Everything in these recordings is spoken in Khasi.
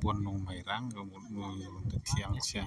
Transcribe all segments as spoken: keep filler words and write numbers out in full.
Bun nong mai rang ka mut nong te thiang sia.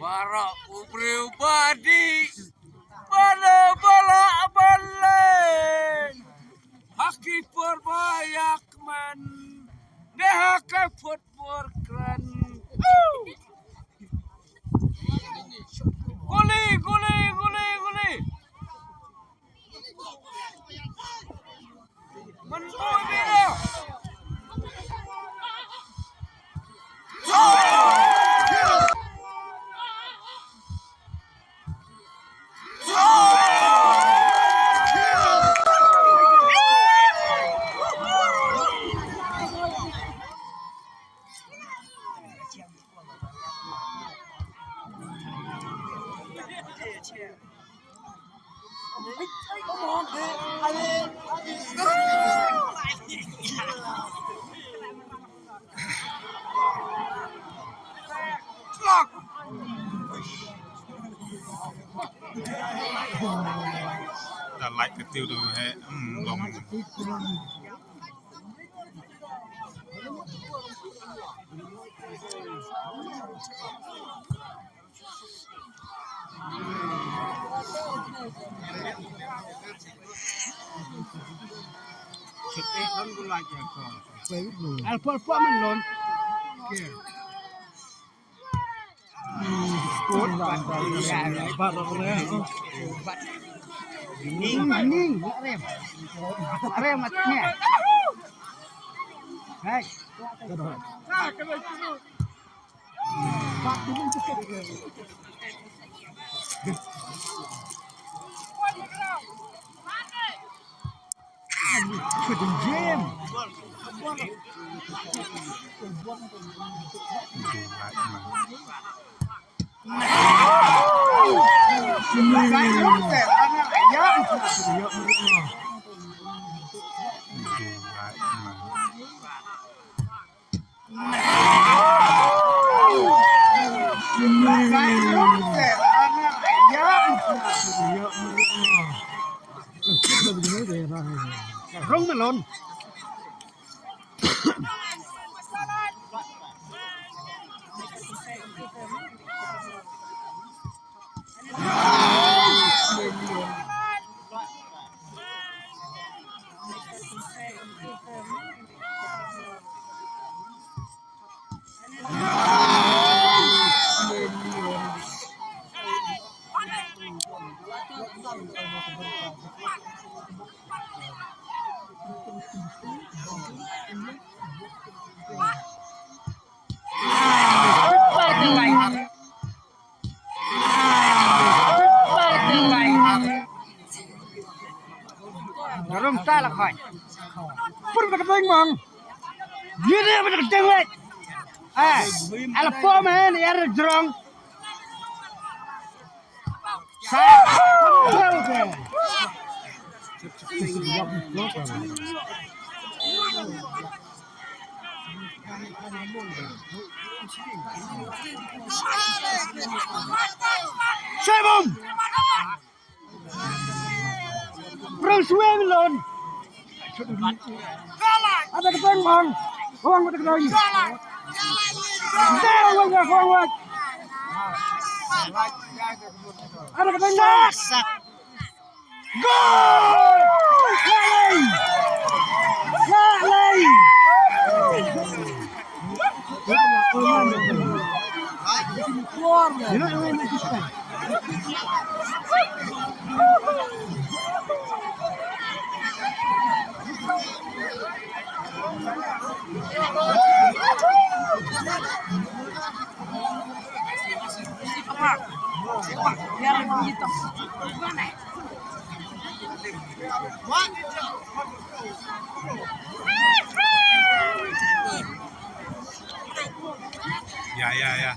Baroh u briew ba dih, bala bala balei. Ha ki por ba ïakmen, ne ha ki por por kren. Guli, guli, guli, guli. Da lait ka tiew da he, hmm, long. Al por por man lon. Ning, ning, rem. Rem at nia. Hai. Rong melon. Rum ta la khoi. Pur ba ka teng mang. Ye ne ba ka teng wet. Ah, ala po man yar jrong. Sa. Shebum! Prang suwe mi lon. Ada keteng bang. Bang ada keteng. Ada wajah, ada wajah. Ada keteng bang. Gol! Lalai! Lalai! Ya, ya, ya.